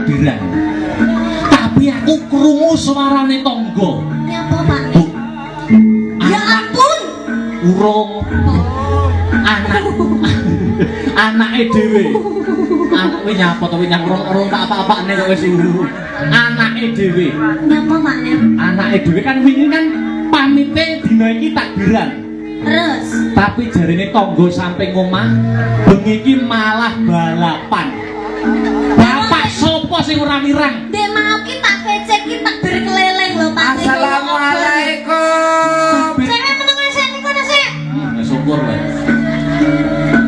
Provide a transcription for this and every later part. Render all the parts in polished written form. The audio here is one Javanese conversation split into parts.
takbiran. Tapi aku krungu suarane tangga. Nyapa, Pak? Bu. Ya ampun. Urung. Anak anake dhewe. Anak kowe nyapa to kowe nyang urung tak apa-apane kok wis. Anake dhewe. Nyapa, Pak? Anake dhewe kan wingi kan pamite dina iki takbiran. Terus Tapi jarene tangga samping omah bengi iki malah balapan. Bapak sapa sing ora mirang? Dek mau ki tak VC ki takbir keliling lho, Pak. Assalamualaikum. Cewek meneng sik niku sik. Syukur wae.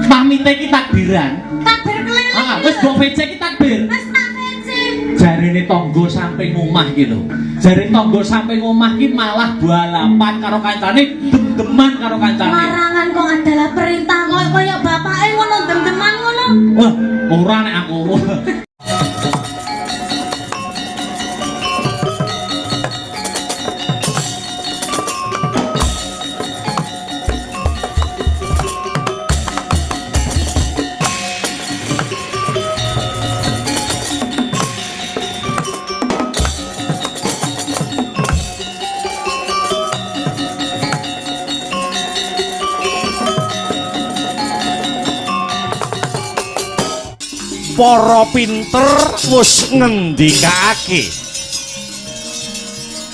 Pamite iki takbiran. Takbir keliling. Ah, wis mbok VC iki takbir. Wis tak VC. Jarene tangga samping omah iki lho. Jarene tangga samping omah ki malah balapan karo kancane, dem-deman karo kancane. Larangan kok adalah perintah kok kaya bapake ngono dem-deman ngono. Wah, ora nek aku. Para pinter wis ngendikake,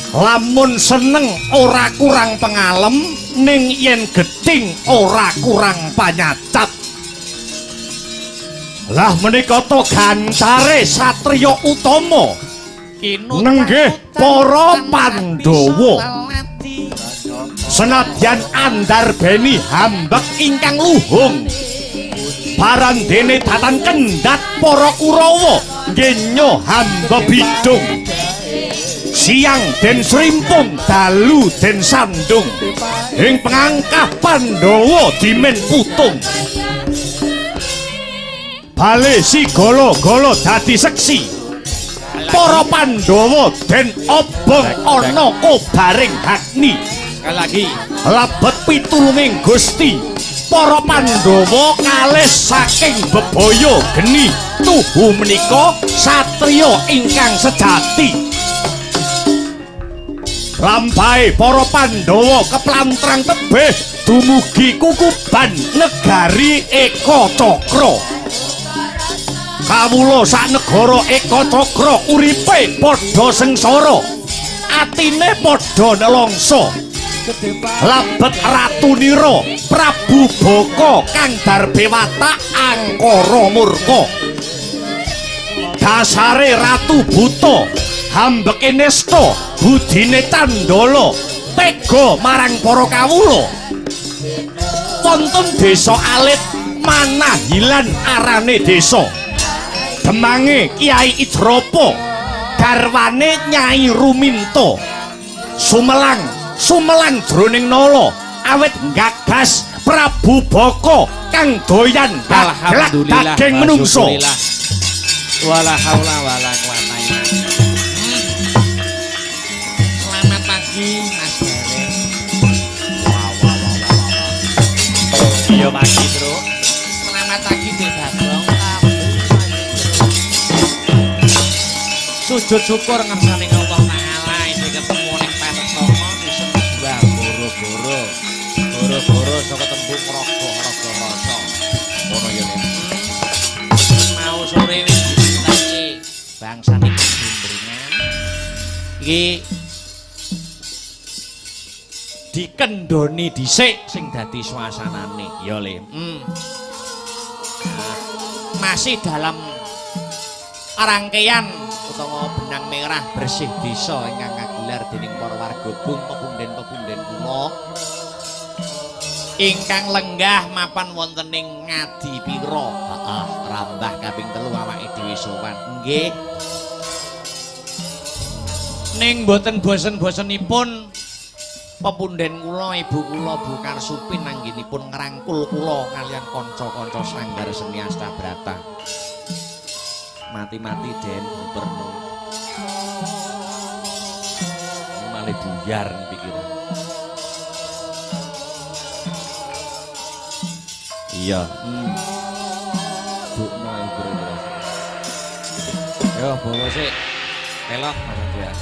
lamun seneng ora kurang pengalem, ning yen gething ora kurang panyacat. Lah menika to gantare satriya utama nenggih para Pandhawa. Senadyan andarbeni hambek ingkang luhung, barandene datan kendhat para Kurawa ngenyo hamba bidung. Siang den srimpung, dalu den sandung, ing pengangkah Pandhawa dimen putung. Bale si gala-gala dadi seksi, para Pandhawa den obong ana kobaring agni. Sekali lagi. Lebet pitulunging Gusti, para Pandhawa kalis saking bebaya geni. Tuhu menika satriya ingkang sejati. Lampahe para Pandhawa keplantrang tebih dumugi kukuban negari Ekacakra. Kawula sak negara Ekacakra uripe padha sengsara, atine padha nelongso. Lebet Ratu Nira Prabu Baka kang darbe watak angkara murka. Dasare Ratu Buta, hambeke nesta, budine candala, tega marang para kawula. Wonten desa alit Manahilan arane desa. Demange Kiai Ijrapa, garwane Nyai Ruminta. Sumelang sumelang jroning nala awit nggagas Prabu Baka kang doyan gaglak Alhamdulillah. daging menungso. Alhamdulillah. Wala haula wala quwata illa billah. Selamat pagi Mas Gareng. Wah wah wah wah wah. Iya pagi, Bro. Selamat pagi Dek Bagong. Sujud syukur ngersane Allah Taala isih ketemu ning petak songo season 2 boro-boro. Boro-boro saka tembung raga-raga rasa. Ngono ya, Nek. Mau sore wis ditaki bangsane kegundringan. Iki Dikendhoni dhisik sing dadi suasanane, ya Le. Nah, masih dalam rangkaian utawa benang merah bersih desa ingkang kagelar dening para warga Gung pepunden-pepunden kula ingkang lenggah mapan wonten ing Ngadipira. Heeh, rambah kaping 3 awake dhewe sowan. Nggih. Ning boten bosen-bosenipun pepunden kula, ibu kula Bu Karsupin anggenipun ngrangkul kula kaliyan kanca-kanca Sanggar Seni Astabrata. Mati-mati Den perlu. Malah buyar pikiran. Iya. Bukno ibu. Yo bawa sik. Pelok Mas Andreas.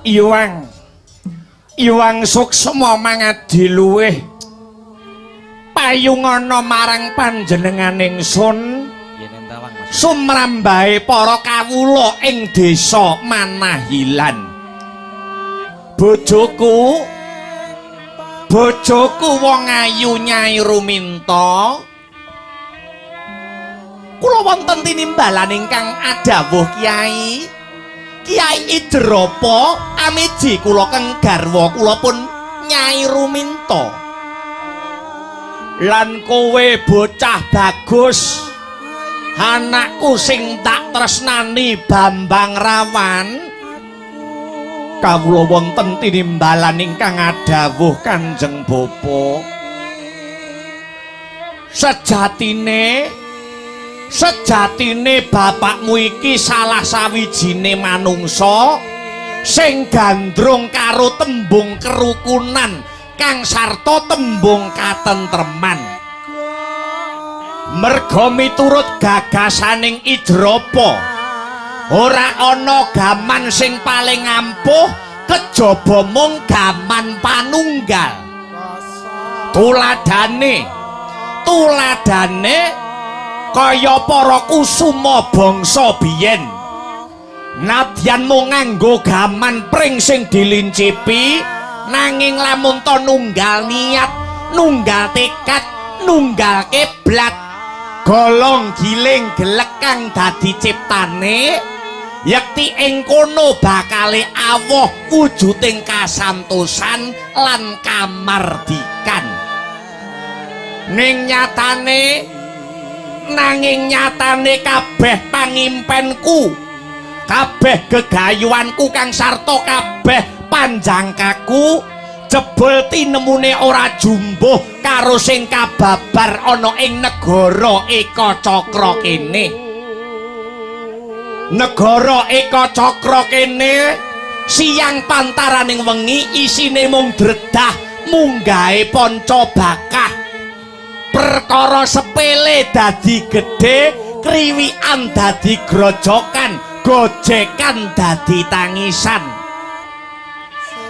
Iwang. Iwang suksma mangadi luwih payungana marang panjenengan ingsun Yen entawang Mas. Sumrambahe para kawula ing desa Manahilan. Bojoku bojoku wong ayu Nyai Ruminta. Kula wonten tinimbalan ingkang adhawuh Kyai. Kyai Idrapa amiji kula keng garwa kula pun Nyai Ruminta. Lan kowe bocah bagus, anakku sing tak tresnani Bambang Rawan. Kawula wonten tinimbalan ingkang adhawuh Kanjeng Bapa. Sejatine sejatine bapakmu iki salah sawijine manungsa sing gandrung karo tembung kerukunan kang sarta tembung katentreman. Merga miturut gagasaning Idrapa, ora ana gaman sing paling ampuh kejaba mung gaman panunggal. Tuladane tuladane kaya para kusuma bangsa biyen. Nadyan mung nganggo gaman pring sing dilincipi, nanging lamun to nunggal niat, nunggal tekad, nunggal kiblat, golong giling gelek kang dadi ciptane, yekti ing kono bakale awoh wujuding kasantosan lan kamardikan. Ning nyatane nanging nyatane kabeh pangimpenku, kabeh gegayuanku kang sarta kabeh panjangkaku jebul tinemune ora jumbuh karo sing kababar ana ing negara Ekacakra kene. Negara Ekacakra kene siang pantaraning wengi isine mung dredah munggahe panca bakah. Perkara sepele dadi gedhe, kriwikan dadi grojokan, gojekan dadi tangisan.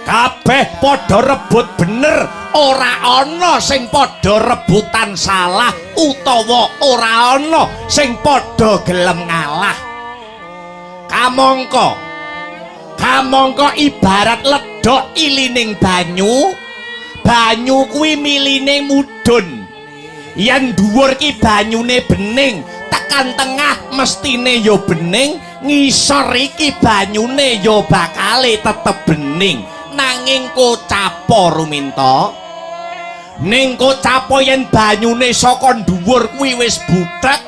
Kabeh padha rebut bener, ora ana sing padha rebutan salah utawa ora ana sing padha gelem ngalah. Kamangka kamangka ibarat ledhok ilining banyu, banyu kuwi miline mudhun. Yen dhuwur ki banyune bening, tekan tengah mestine ya bening, ngisor iki banyune ya bakale tetep bening. Nanging kocapa Ruminta, ning kocapa yen banyune saka dhuwur kuwi wis buthek,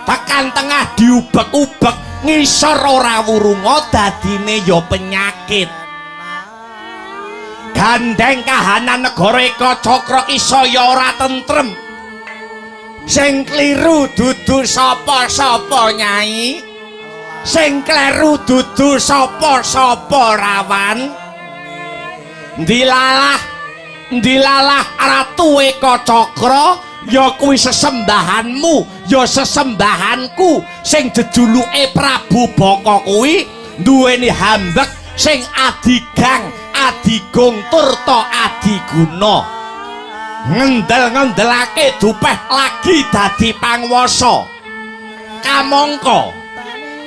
tekan tengah diubek-ubek, ngisor ora wurunga, dadine ya penyakit. Gandeng kahanan negara Ekacakra ki saya ora tentrem. Sing kliru dudu sapa-sapa Nyai, sing kleru dudu sapa-sapa Rawan. Ndilalah ndilalah Ratu Ekacakra ya kuwi sesembahanmu, ya sesembahanku sing jejuluke Prabu Baka kuwi duweni hambek sing adigang, adigung turta adiguna. Ngendel-ngendelake dupeh lagi dadi panguwasa. Kamangka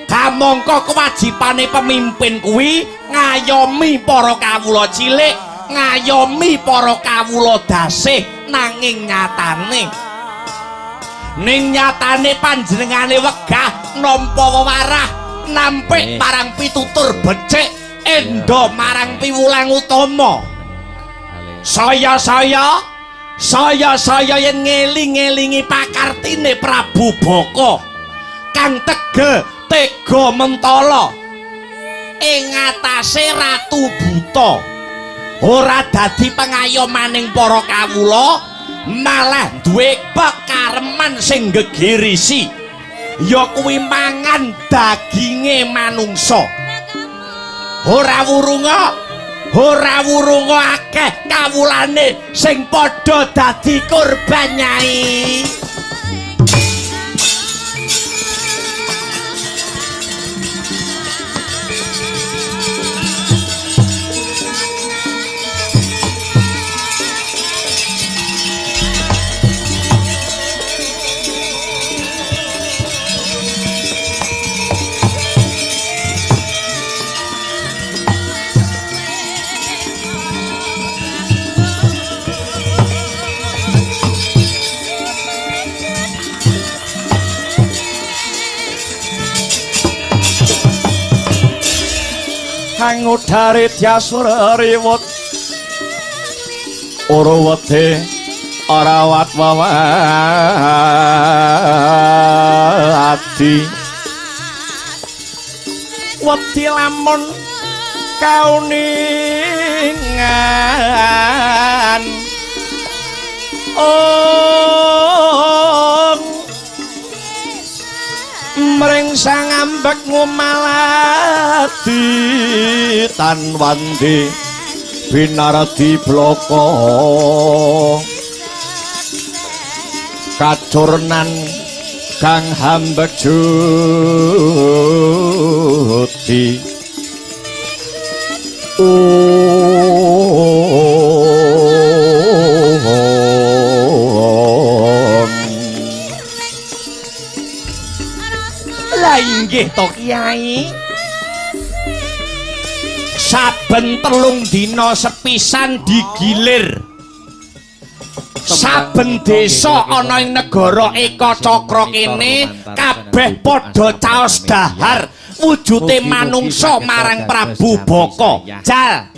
kamangka kewajibane pemimpin kuwi ngayomi para kawula cilik, ngayomi para kawula dasih, nanging nyatane ning nyatane panjenengane wegah nampa wewarah, nampik marang pitutur becik, endo marang piwulang utama. Saya-saya saya-saya yen ngeling-ngelingi pakartine Prabu Baka kang tegel tega mentala ing ngatasé Ratu Buta, ora dadi pengayomaning para kawula, malah duwe pekareman sing gegirisi, ya kuwi mangan daginge manungsa. Ora wurunga ora wurunga akeh kawulane sing padha dadi korban Nyai. Angudare dyasura riwut ora wedi ora wat wawadi wedi lamun kauningan ong mring sang ambek ngumaladi tan wandi binardi bloko kacurnan kang hambek judi. Lah inggih to Kyai. Saben 3 dina sepisan digilir. Saben desa ana ing negara Ekacakra kene kabeh padha caos dahar wujude manungsa marang Prabu Baka. Jal.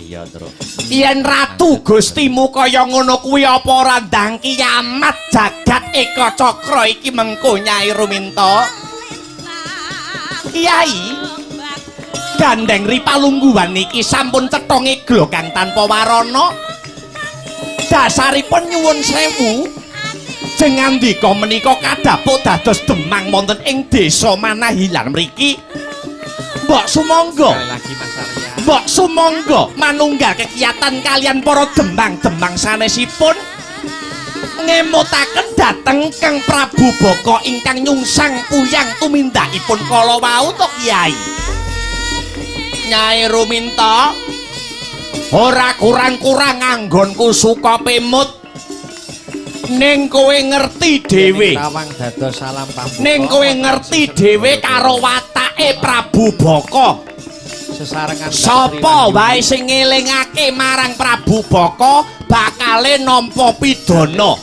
Yen Ratu Gustimu kaya ngono kuwi apa ora ndang kiamat jagat Ekacakra iki mengko Nyai Ruminta? Kyai, gandeng ripalungguhan iki sampun cetha ngeglo kang tanpa warana. Dasaripun nyuwun sewu, jengandika menika kadhapuk dados demang wonten ing desa Manahilan mriki. Mbok sumangga, mbok sumangga manunggal kegiatan kalian para demang-demang sanesipun ngemutaken dhateng Kang Prabu Baka ingkang nyungsang puyang tumindakipun kala wau to Kyai. Nyai Ruminta, ora kurang-kurang anggonku suka pemut. Ning kowe ngerti dhewe, ning kowe ngerti dhewe karo watake Prabu Baka. Sapa wae sing ngelingake marang Prabu Baka bakale nampa pidana.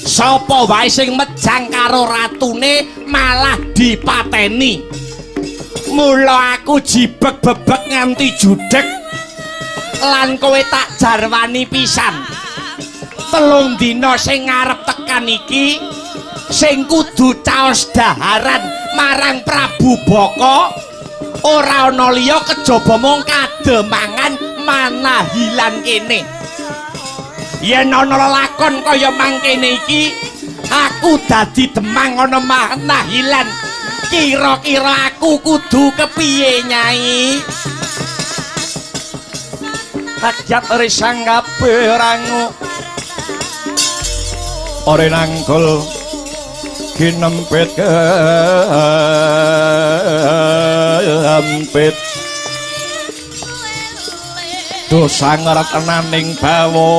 Sapa wae sing mejang karo ratune malah dipateni. Mula aku jibeg bebek nganti judeg lan kowe tak jarwani pisan. 3 dina sing ngarep tekan iki sing kudu caos daharan marang Prabu Baka ora ana liya kejaba mung kademangan Manahilan kene. Yen ana lelakon kaya mangkene iki, aku dadi demang ana Manahilan. Kira-kira aku kudu kepiye Nyai? Rakyat risang kabeh rangu ore nangkul kinempit kempit dosa ngretenaning bawana.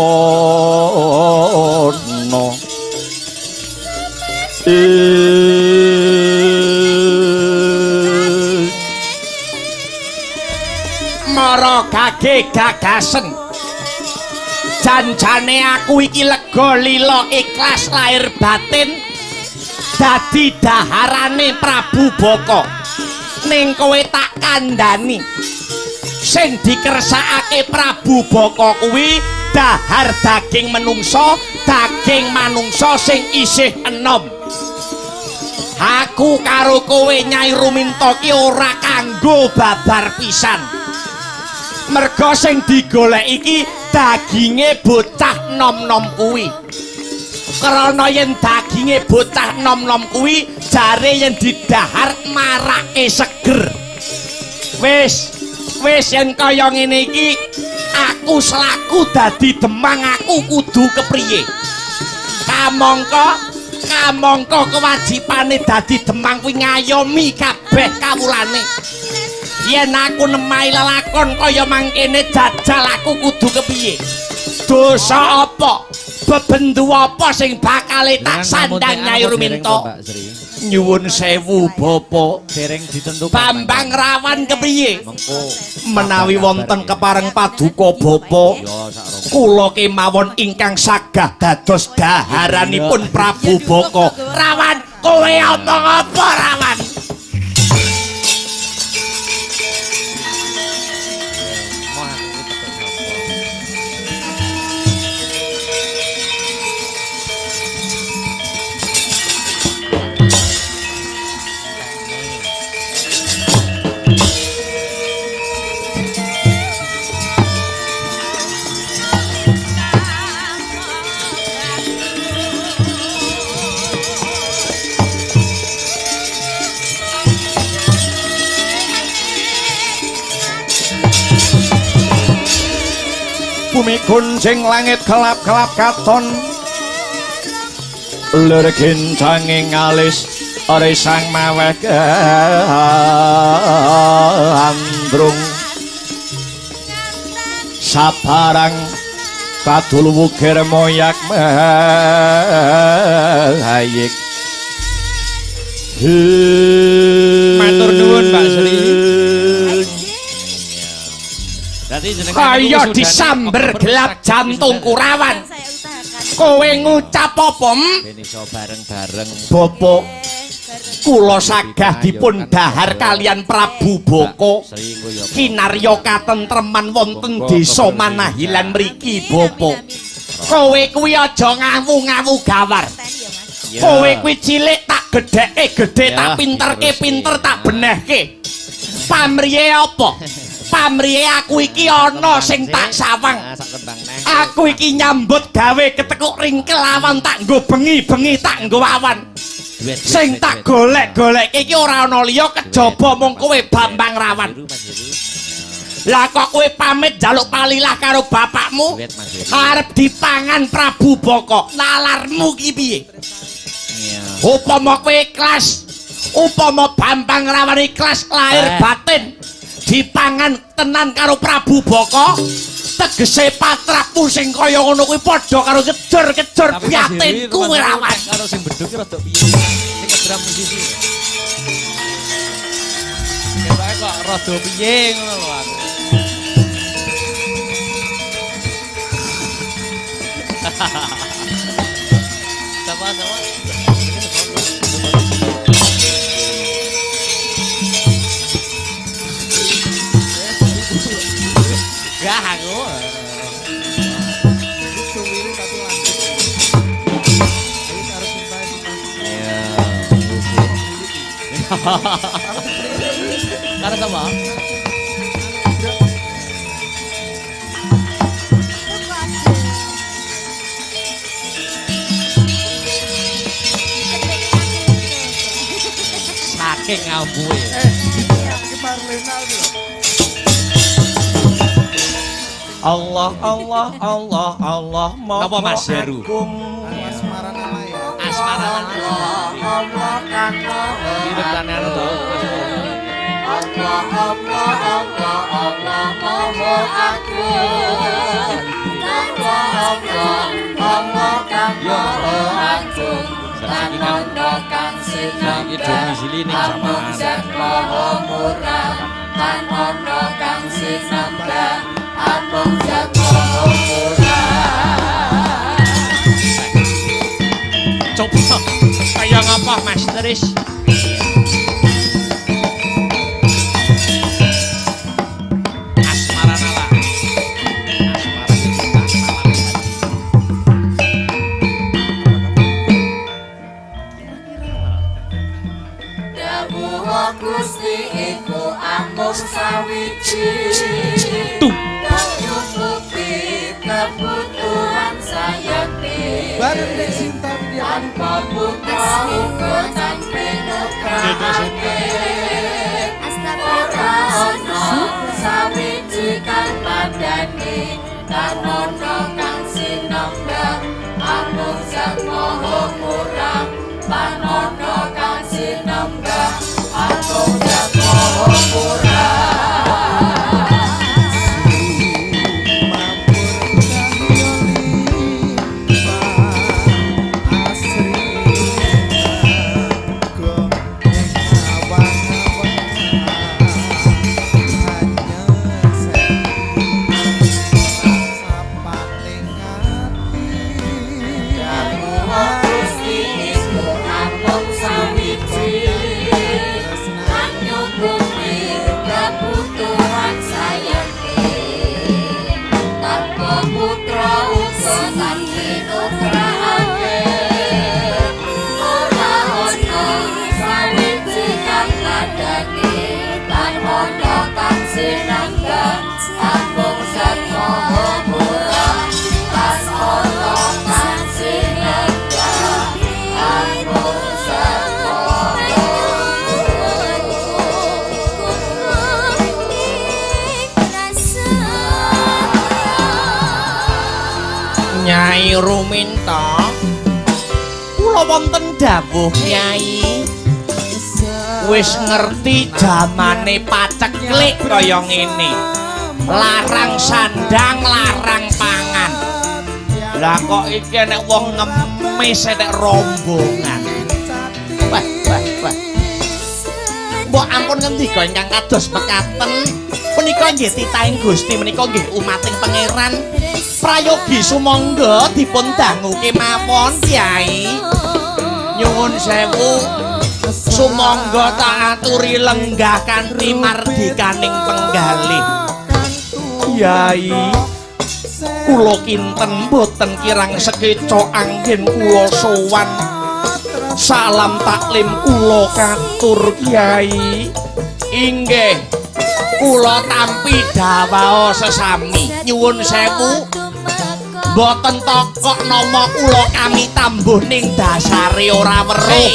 Mara gage gagasen janjane aku iki lega lila ikhlas lahir batin dadi daharane Prabu Baka. Ning kowe tak kandhani, sing dikersakake Prabu Baka kuwi dahar daging menungsa, daging manungsa sing isih enom. Aku karo kowe Nyai Ruminta ki ora kanggo babar pisan. Merga sing digolek iki daginge bocah nom-nom kuwi. Krana yen daginge bocah nom-nom kuwi jare yen didahar marake seger. Wis, wis yen kaya ngene iki aku selaku dadi demang aku kudu kepriye? Kamangka, kamangka kewajibane dadi demang kuwi ngayomi kabeh kawulane. Yen aku nemahi lelakon kaya mangkene jajal aku kudu kepiye? Dosa apa? Bebendu apa sing bakale tak sandang Nyai Ruminta? Nyuwun sewu Bapak. Dereng ditentukan. Bambang Rawan kepiye? Menawi wonten kepareng paduka Bapak, kula kemawon ingkang sagah dados daharanipun Prabu Baka. Rawan, kowe omong apa Rawan? Bumi gunjing langit kelap-kelap katon. Lur gincanging alis risang maweh gandrung. Sabarang kadul wukir moyak mahayik. Matur nuwun Mbak Sri. Kaya disamber gelap jantung kurawan. Kowe ngucap apa? Ben iso bareng-bareng. Bapak kula sagah dipun dahar kalian Prabu Boko. Kinarya katentreman wonten desa Manahilan mriki Bapak. Kowe kuwi aja ngawu-ngawu gawar. Kowe kuwi cilik tak gedheke gedhe, tak pinterke pinter, tak benehke. Pamriye apa? Pamriye aku iki ana sing tak sawang. Aku iki nyambut gawe ketekuk ringkel awan tak nggo bengi-bengi tak nggo awan. Sing tak golek-goleke iki ora ana liya kejaba mung kowe Bambang Rawan. Lah kok kowe pamit njaluk palilah karo bapakmu arep dipangan Prabu Boko. Nalarmu ki piye? Upama kowe ikhlas, upama Bambang Rawan ikhlas lahir batin dipangan tenan karo Prabu Boko, tegese patrapmu sing kaya ngono kuwi padha karo kejar-kejar batinku Rawan. Karo sing bedhug ki rada piye? Sing ngedram musisi. Ketoke kok rada piye ngono lho aku. Sama-sama. Gak aku. Karo sapa? Saking ngambuhe. Iki Marlena iki lho. Allah Allah Allah Allah Napa Mas Heru? Asmara nama ya. Asmara Allah kang iki tepane anu to. Allah Allah Allah Allah Maha Agung. Allah Allah Allah kang Maha Agung. Lan ana kang Iki domisili ning Amung zat maha murah. Lan ana kang sinambah. Amung zat maha murah. Coba kaya ngapa Mas Tris? Asmara nala. Asmara cinta nalane hati. Dawuh Gusti iku amung sawiji. Nyukupi kebutuhan sayakti. Bareng dek Sinta Widya tanpa putra uga tanpa nugrahake. Ora ana sawiji kang padani, tan ana kang sinambah. Amung zat maha murah, tan ana kang sinambah. Amung zat maha murah. Asri go ing awan. Nyai Ruminta, kula wonten dawuh Kyai. Wis ngerti jamane paceklik kaya ngene. Larang sandang, larang pangan. Lah kok iki enek wong ngemis enek rombongan. Wah, wah, wah. Mbok ampun ngendika ingkang kados mekaten. Menika nggih titahing Gusti, menika nggih umating pangeran. Prayogi sumangga dipun dangu kemawon Kyai. Nyuwun sewu, sumangga tak aturi lenggah kanthi mardikaning penggalih. Kyai, kula kinten boten kirang sekeca anggen kula sowan. Salam taklim kula katur Kyai. Inggih, kula tampi dawuh sesami. Nyuwun sewu, mboten tokok nama kula kami tambuh ning dasare ora weruh.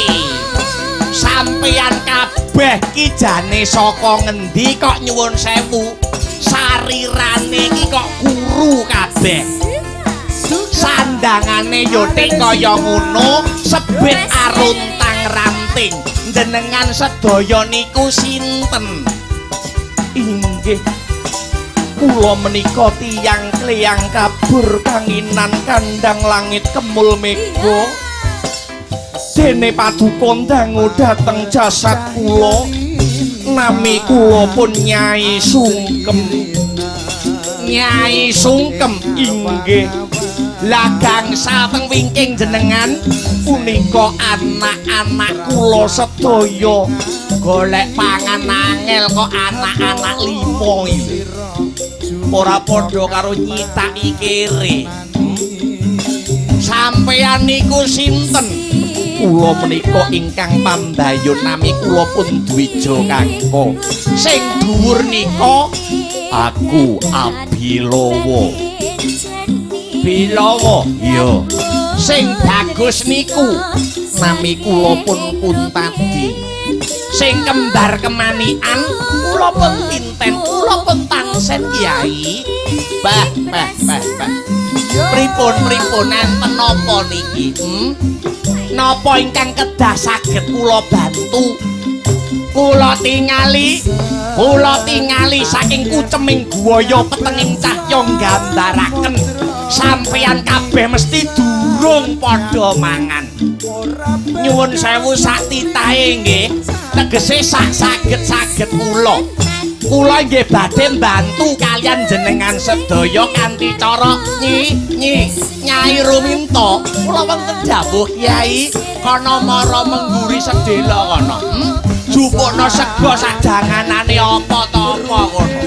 Sampeyan kabeh ki jane saka ngendi kok nyuwun sewu? Sarirane iki kok kuru kabeh. Sandangane yo tik kaya ngono, sebet aruntang ranting. Jenengan sedaya niku sinten? Inggih, kula menika tiyang kleyang kabur kanginan kandang langit kemul mega. Dene paduka ndangu dhateng jasad kula. Nami kula pun Nyai Sungkem. Nyai Sungkem inggih. Lah gangsal teng wingking jenengan punika anak-anak kula sedaya. Golek pangan angel kok anak-anak limo iki. Ora padha karo nyitaki kere. Sampeyan niku sinten? Kula menika ingkang pambayun, nami kula pun Dwija Kangka. Sing dhuwur nika aku Abilawa. Bilawa, iya. Sing bagus niku nami kula pun Kuntadi. Sing kembar kemanikan kula pun Tinten, kula pun Tangsen Kyai. Bah, bah, bah, bah. Pripun pripun enten napa niki? Napa ingkang kedah saged kula bantu? Kula tingali, kula tingali saking kuceming guaya petenging cahya nggambaraken sampeyan kabeh mesti durung padha mangan. Nyuwun sewu sak titahe nggih, tegese sak saged-saged kula. Kula nggih badhe mbantu kaliyan jenengan sedaya kanthi cara nyi nyi Nyai Ruminta. Kula wonten dawuh Kyai, kono mara mengguri sedhela kono. Jupukna sega sajanganane apa ta apa kono.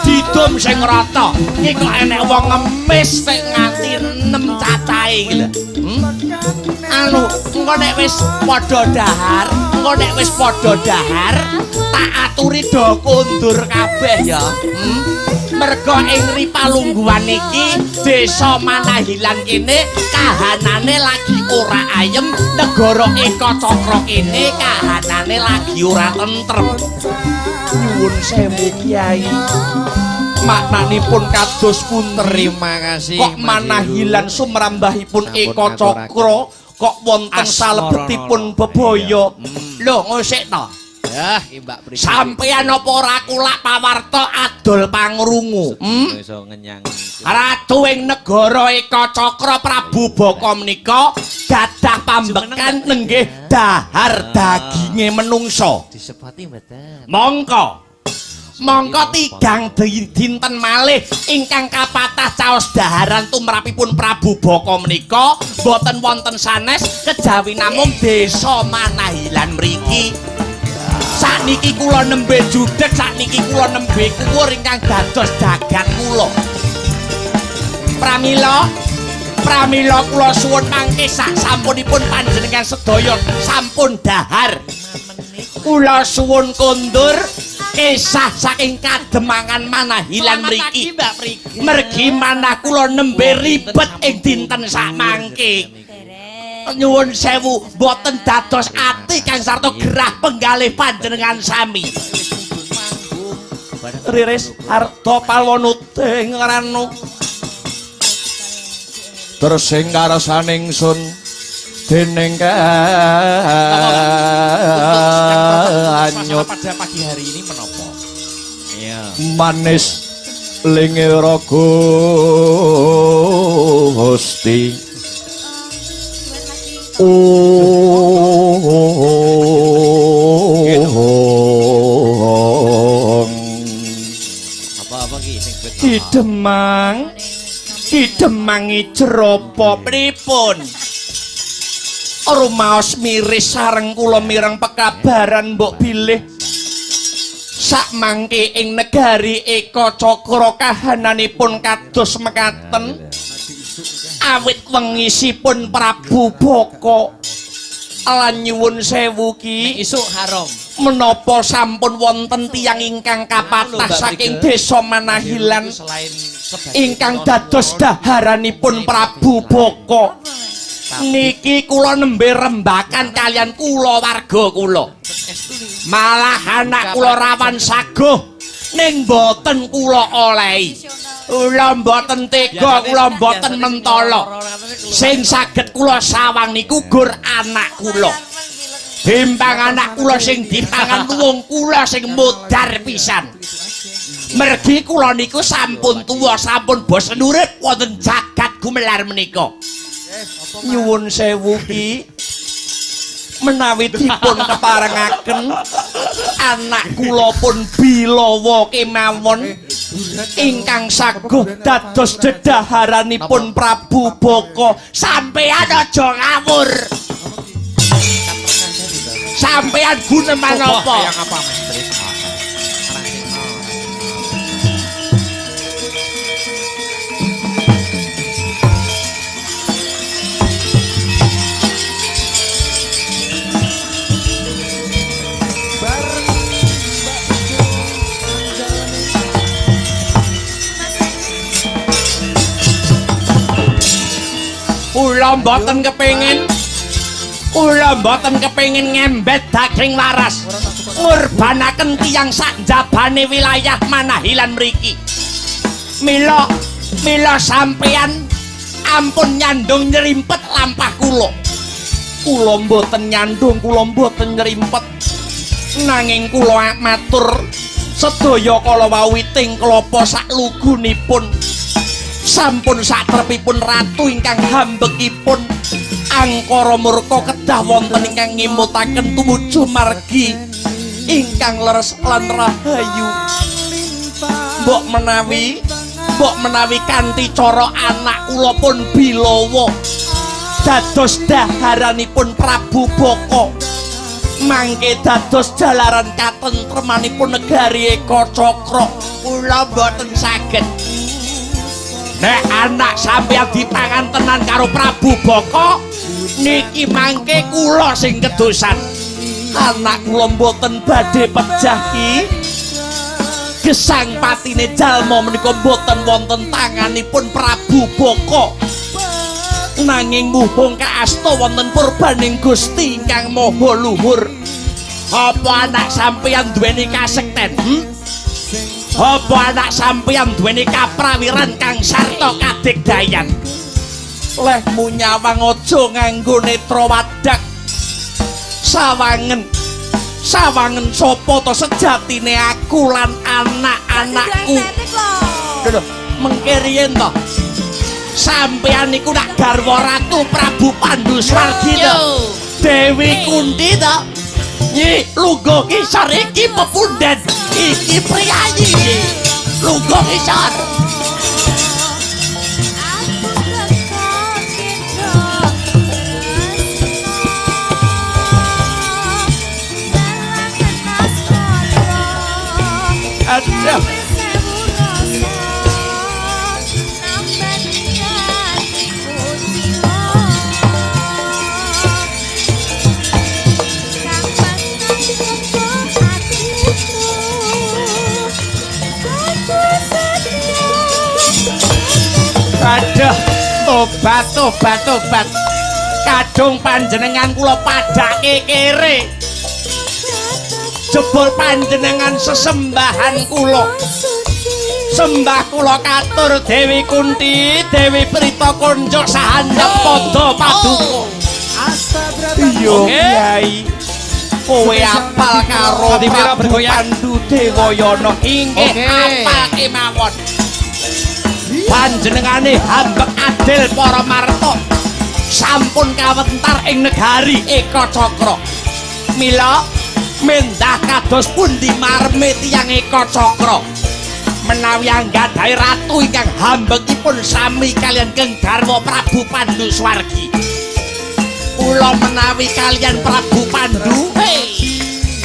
Didum sing rata. Iki kok enek wong ngemis nek nganti 6 cacahe iki lho. Anu, engko nek wis padha dahar, engko nek wis padha dahar, tak aturi do kondur kabeh ya. Merga ing ripalungguhan iki desa Manahilan kene kahanane lagi ora ayem, negara Eka Cakra kene kahanane lagi ora tentrem. Nyuwun sewu Kyai, maknanipun kados pundi? Terima kasih. Kok Manahilan sumrambahipun Eka Cakra kok wonten salebetipun bebaya? Lho ngosik to. Yah, Mbak Pri. Sampeyan apa ora kulak pawarta adol pangrungu? Iso ngenyang. Ratu ing negara Eka Cakra Prabu Baka menika gadah pambekan nenggih dahar daginge menungsa. Disepati mboten. Mongko. Mongko tigang dinten malih ingkang kapatah caos daharan tumrapipun Prabu Baka menika boten wonten sanes kejawi namung desa Manahilan mriki. Sakniki kula nembe judheg, sakniki kula nembe kuwur ingkang dados jagat kula. Pramila, pramila kula suwun mangke sak sampunipun panjenengan sedaya sampun dahar. Kula suwun kondur kesah saking kademangan Manahilan mriki. Mergi manah kula nembe ribet ing dinten sakmangke. Nyuwun sewu boten dados ati kang sarta gerah penggalih panjenengan sami. Riris arta palwanute ing ranu. Tersing karsaning sun dening kanyut pada pagi hari ini menapa? Iya. Manis lingira Gusti. Apa-apa ki sing bet. Ki Demang, Ki Demang jropa pripun? Rumaos miris sareng kula mireng pekabaran mbok bilih sakmangke ing negari Eka Cakra kahananipun kados mekaten. Awit wengisipun Prabu Baka lan nyuwun sewu ki isuk haram. Menapa sampun wonten tiyang ingkang kapatah saking desa Manahilan ingkang dados daharanipun Prabu Baka. Niki kula nembe rembakan kalian kula warga kula. Malah anak kula rawan saguh ning mboten kula olehi. Kula mboten tega, kula mboten mentala. Sing saged kula sawang niku gur anak kula. Bimbang anak kula sing dipangan wong kula sing modar pisan. Mergi kula niku sampun tuwa, sampun bosen urip wonten jagat gumelar menika. Nyuwun sewu ki menawi dipun keparengaken anak kula pun bilawa kemawon ingkang saguh dados dedaharanipun Prabu Baka. Sampeyan aja ngawur. Sampeyan guneman apa? Kula mboten kepengin, kula mboten kepengin ngembet daging waras, ngurbanaken tiyang sak njabane wilayah Manahilan mriki. Mila, mila sampeyan ampun nyandung nyerimpet lampah kula. Kula mboten nyandung, kula mboten nyerimpet. Nanging kula matur sedaya kala wau witing klapa sak lugunipun. Sampun satrepipun ratu ingkang hambekipun angkara murka kedah wonten ingkang ngimutaken tumuju margi ingkang leres lan rahayu. Mbok menawi kanthi cara anak kula pun bilawa dados daharanipun Prabu Baka, mangke dados jalaran katentremanipun negari Eka Cakra. Kula mboten saged. Nek anak sampeyan dipangan tenan karo Prabu Baka niki mangke kula sing kedosan. Anak kula mboten badhe pejah ki. Gesang patine jalma menika mboten wonten tanganipun Prabu Baka. Nanging muhung kaasta wonten purbaning Gusti ingkang Maha Luhur. Apa anak sampeyan duweni kasekten? Apa anak sampeyan duweni kaprawiran kang sarta kadigdayan? Lehmu nyawang aja nganggo netra wadak. Sawangen, sawangen sapa to sejatine aku lan anak-anakku. Lho, mengke riyen to. Sampeyan niku nak garwa Ratu Prabu Pandu Swargi to. Dewi Kunti to. Nyi, lungguh ngisor iki pepundhen. Iki priyayi. Lungguh ngisor. Aduh. Aduh, tobat tobat tobat. Kadung panjenengan kula padhake kere. Jebul panjenengan sesembahan kula. Sembah kula katur Dewi Kunti, Dewi Prita konjuk sahandap padha paduka. Iya, Kyai. Kowe apal karo Prabu Pandu Dewayana? Inggih, apal kemawon. Panjenengane hambek adil para marta. Sampun kawentar ing negari Ekacakra. Mila mendah kados pundi marme tiyang Ekacakra? Menawi anggadhahi ratu ingkang hambekipun sami kaliyan Keng Garwa Prabu Pandu Swargi. Kula menawi kaliyan Prabu Pandu,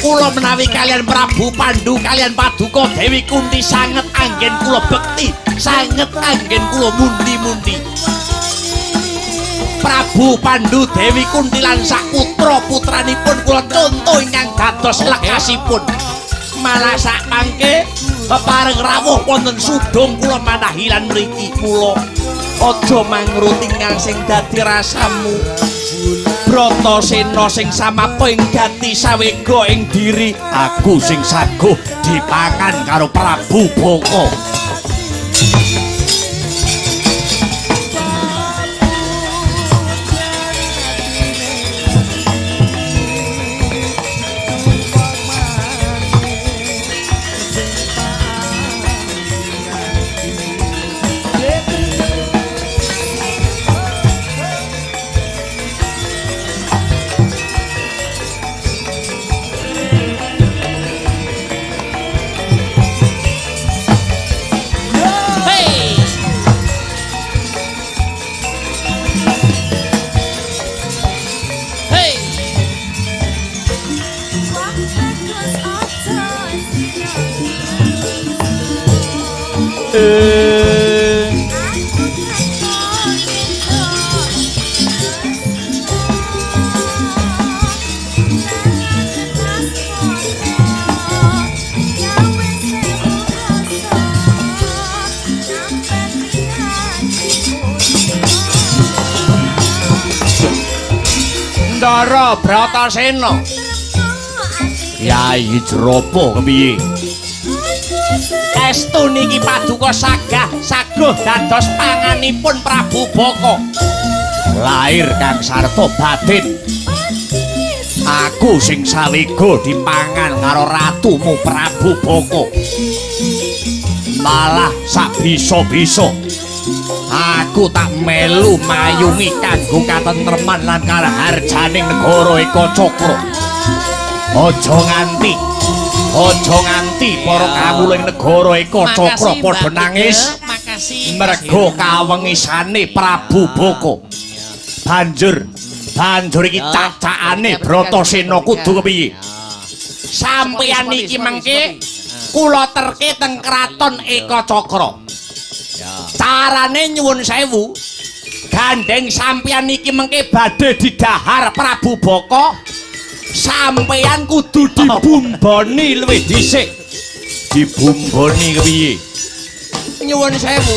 kula menawi kaliyan Prabu Pandu kaliyan Paduka Dewi Kunti sanget anggen kula bekti, sanget anggen kula mundi-mundi. Prabu Pandu Dewi Kunti lan sak putra-putranipun kula conto ingkang dados lekasipun. Malah sak mangke pepareng rawuh wonten sudung kula manahi lan mriki kula aja mangruti ingkang sing dadi rasamu. Bratasena sing samapa ing gati sawega ing diri, aku sing saguh dipangan karo Prabu Baka. Ndara Bratasena. Yai Jropo kepiye? Estu niki paduka sagah saguh dados panganipun Prabu Baka. Lair kang sarta batin. Aku sing sawega dipangan karo ratumu Prabu Baka. Malah sak bisa-bisa aku tak melu mayungi kanggo katentreman lan karaharjaning negara Ekacakra. Aja nganti para kawula ing negara Ekacakra padha nangis mergo kawengisane Prabu Baka. Banjur iki cacakane Bratasena kudu kepiye? Sampeyan iki mengke kula terke teng kraton Ekacakra. Carane nyuwun sewu, gandeng sampeyan iki mengke badhe didahar Prabu Baka. Sampeyan kudu dibumboni luwih dhisik. Dibumboni kepiye? Nyuwun sewu,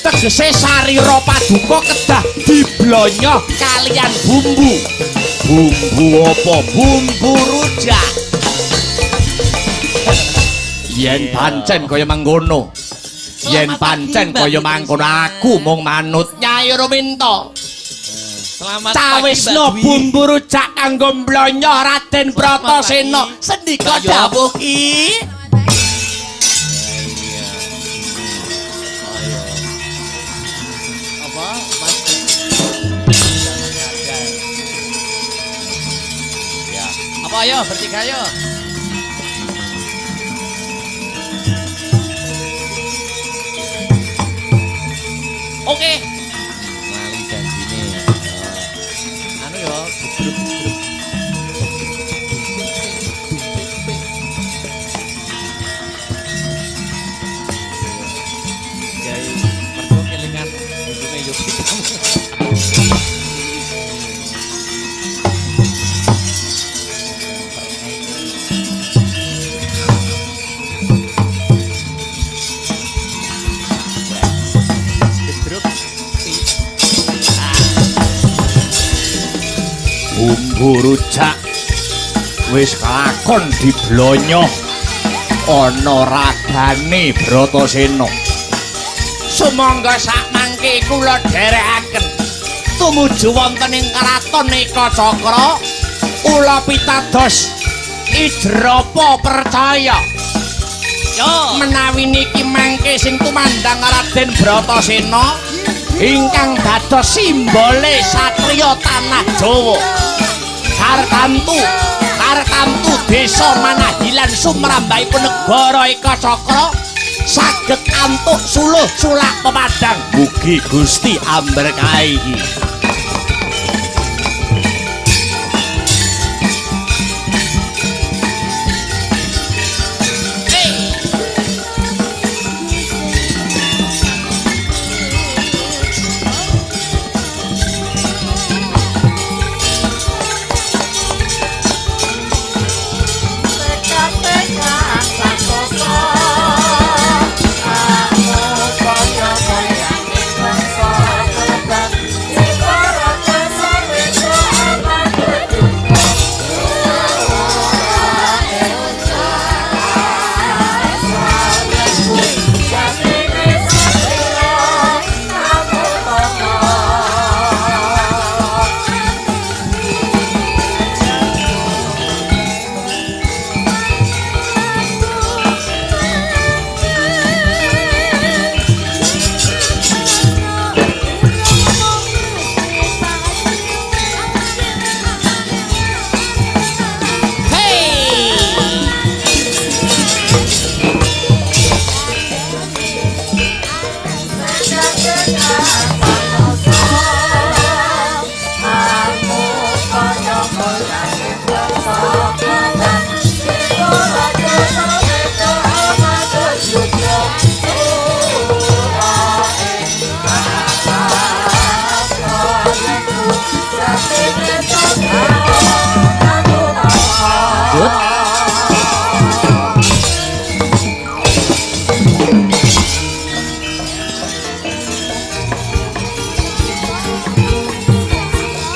tegese sarira paduka kedah diblonyoh kaliyan bumbu. Bumbu apa? Bumbu rujak. Yen pancen kaya mangkono, yen pancen kaya mangkono aku mung manut Nyai Ruminta. Selamat pagi, Cawisna Mbak Dwi. bumbu rujak kanggo mblonyoh Raden Bratasena. Sendika dawuh ki. Apa? Mas? Ya. Apa ayo bertiga ayo. Oke. Lali janjine. Anu yo, gebruk-gebruk. Gawe mergo kelingan bojone Yogi. Gedruk pi. Bumbu rujak wis kelakon diblonyoh. Ana ragane Bratasena. Sumangga sakmangke kula dherekaken tumuju wonten ing kraton Ekacakra kula pitados ijrapa percaya. Yo. Menawi niki mangke sing tumandang Raden Bratasena ingkang dados simbole satriya tanah Jawa. Kartantu, kartantu desa Manahilan sumrambahipun negara Ekacakra saged antuk suluh sulak pepadang. Mugi Gusti amberkahi.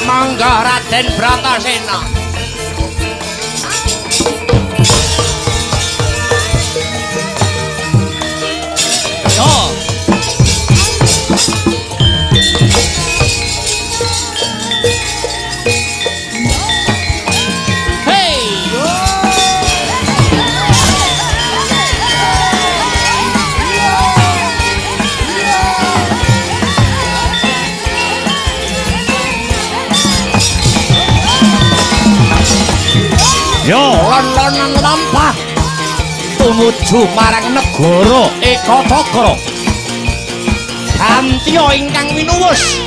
Monggo Raden Bratasena. Yo. Hey. Yo, lon-lonan lampah tumuju marang negara Ekacakra. Gantiya ingkang winuwus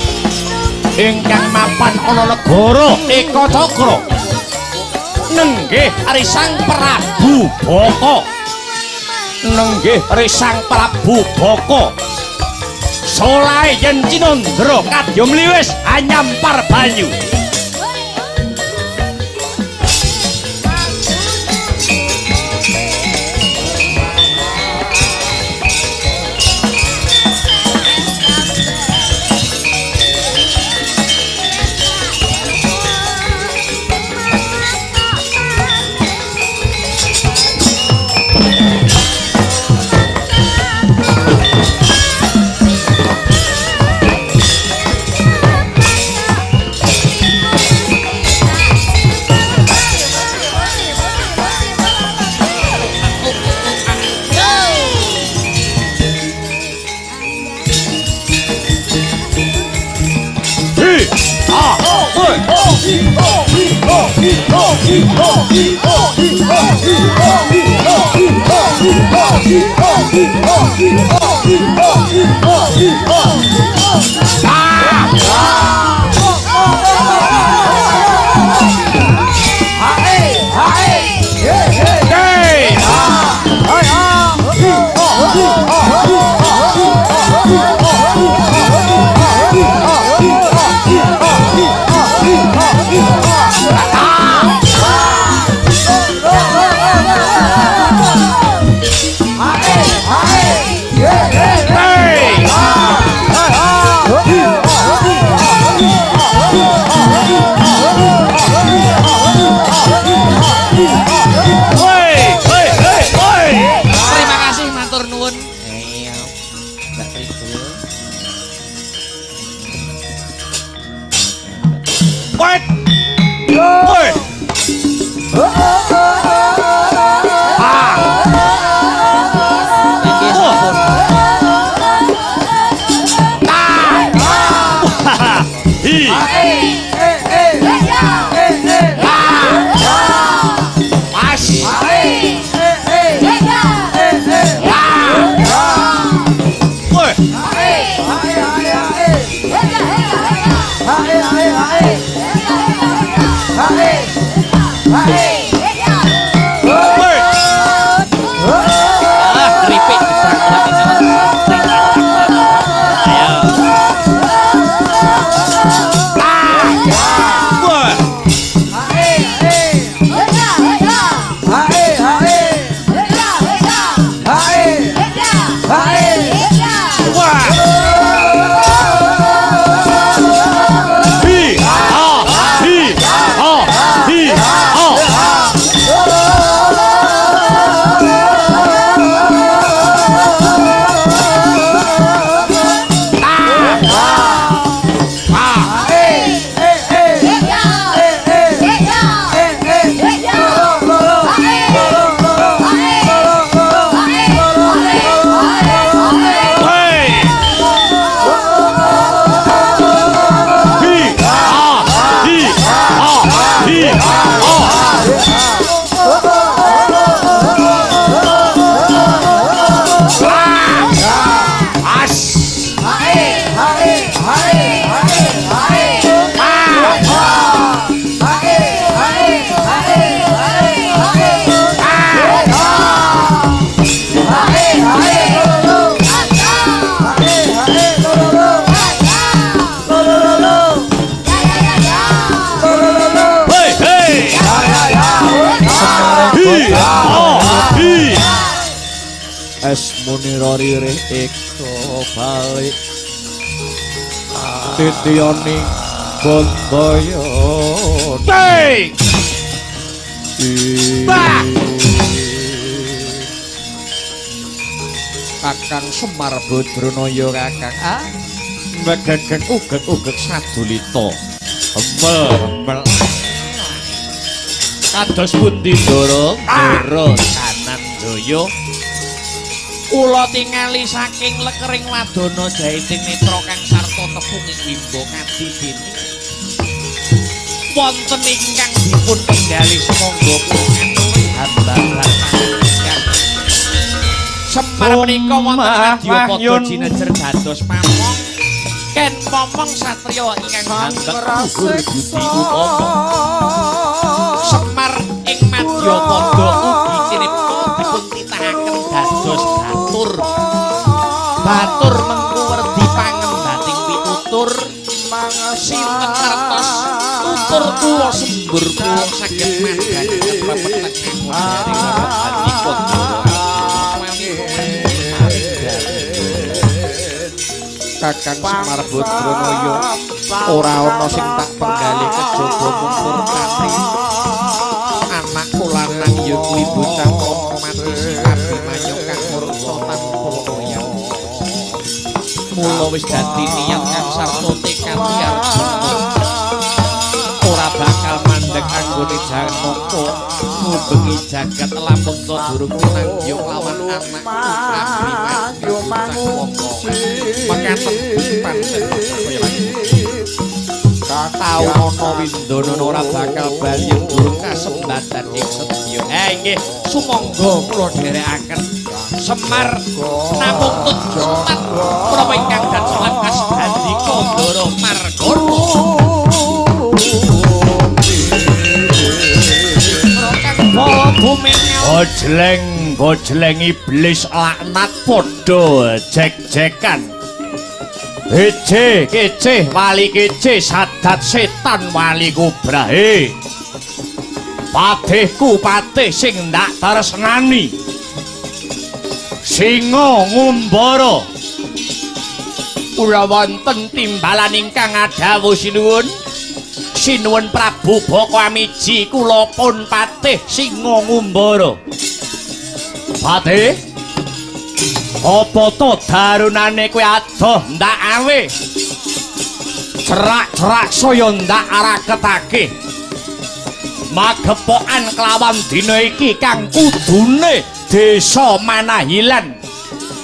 ingkang mapan ana negara Ekacakra. Nenggih Risang Prabu Baka. Nenggih Risang Prabu Baka. Solahe yen cinandra kadya mliwis anyampar banyu. Hey! Nuwun. Iya. Mbak Trigel. Wait. Woi. Iki sampun. Hi. Pas. Woi. Woi. Ah, keripik gedang. Ayo. Woi. Wah. Hi. Ha. Hi. Ha. Hi. Ha. Hei. Hi. Ha. Hi. Ha. Hi. Ha. As. Hei, hei. Hi. Ha. Hi. Es munira ririh eko balik titiyani bandaya. Hei. Bah. Kakang Semar Badranaya Kakang. Ah. Megegeg ugeg-ugeg sadulita. Hemel hemel. Kados pundi Ndara? Ndara Kanandaya. Kula tingali saking lekering wadana jaiting netra kang sarta tepung ing wimbo kadidene. Wonten ingkang dipun pinggali sumangga kula ngaturi hambaran ingkang Semar menika wonten madyapada jinejer dados pamong. Ken momong satriya ingkang hambek luhur budi utama. Semar ing madyapada ugi cinipta dipun titahaken dados batur. Batur mengku werdi pangembating pitutur. Sinten ngertos tutur kula sembur kula saged mandhakaken pepeteng dari Andika Kakang Semar Badranaya ora ana sing tak penggalih kejaba mung purkati anakku lanang ya kuwi bocah rama mati si Abimanyu kang mursa tanpa kaya. Mula wis dadi niat kang sarta tekad Arjuna ora bakal mandheg anggone Janaka ngubengi jagat lamun ta durung tinangya lawan anakku Abimanyu bocah mongko. Mekaten pancen tau ana windana ora bakal bali yen durung kasembatan ing sedya. Nggih, sumangga kula dherekaken Semar namung tut semat menapa ingkang dados kasdandika Ndara Margana. Bojleng, bojleng iblis laknat padha jek-jekan. Hece, kece, wali kece, sadat setan wali kubrahe. Patihku patih sing ndak tresnani. Singa ngumbara. Kula wonten timbalan ingkang adhawuh sinuwun. Sinuwun Prabu Boko Amiji kula pun patih Singa Ngumbara. Patih Apa to darunane kowe adoh ndak awe? Cerak-cerak saya ndak raketake. Magepokan kelawan dina iki kang kudune desa Manahilan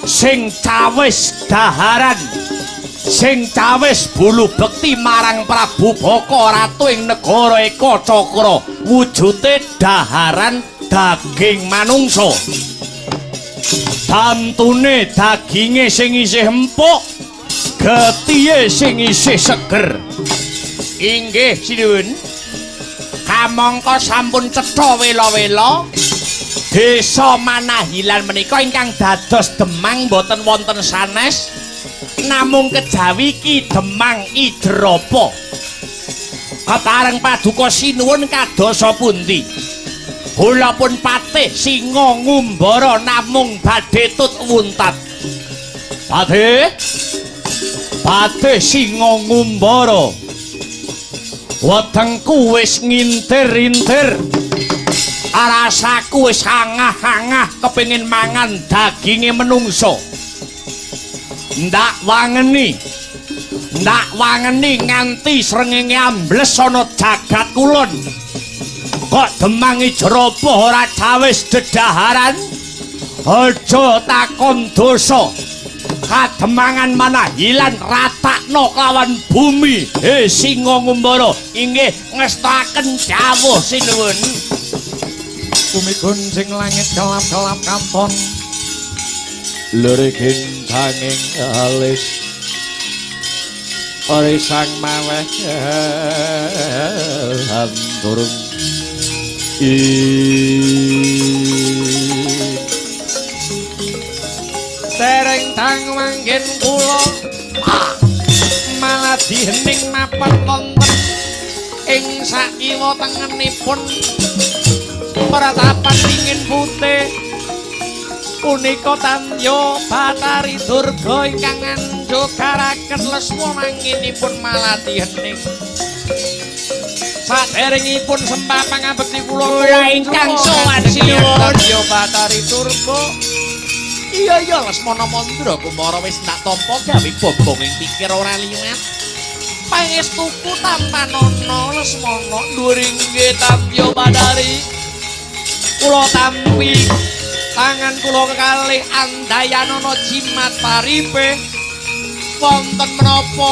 sing cawis daharan, sing cawis bulu bekti marang Prabu Baka ratu ing negara Ekacakra, wujude daharan daging manungsa. Tantune daginge sing isih empuk, getihe sing isih seger. Inggih sinuwun. Kamangka sampun cetha wela-wela, desa Manahilan menika ingkang dados Demang boten wonten sanes, namung kejawi Ki Demang Idrapa. Kepareng paduka sinuwun kadosa pundi? Kula pun patih singa ngumbara namung badhe tut wuntat. Patih? Patih singa ngumbara. Wetengku wis ngintir-intir. Rasaku wis angah-angah kepengin mangan daginge menungso. Ndak wangeni. Ndak wangeni nganti srengenge ambles ana jagat kulon. Kok Demang Idrapa ora cawis dedaharan? Aja takon dosa. Kademangan Manahilan ratakno kelawan bumi. He singa ngumbara, inggih ngestakaken dawuh sinuwun. Bumi gunjing langit kelap-kelap katon. Lure gintanging alis. Ori sang maweh turun. Dereng tang manggen kula malah dihening mapan wonten ing sakiwa tengenipun pratapan dingin putih punika tandya Bathari Durga ingkang anjogaraken leswa manginipun malah dihening. Saderengipun sembah pangabekti kula ingkang sowan sinuwun Tandya Bathari Durga. Iya iya Lesmana Mandra Kumara wis tak tampa gawe bobong ing pikir ora liwat. Pangestuku tampanana Lesmana dhuwur inggih Tandya Bathari. Kula tampi tangan kula kekalih andayanana jimat paripe. Wonten menapa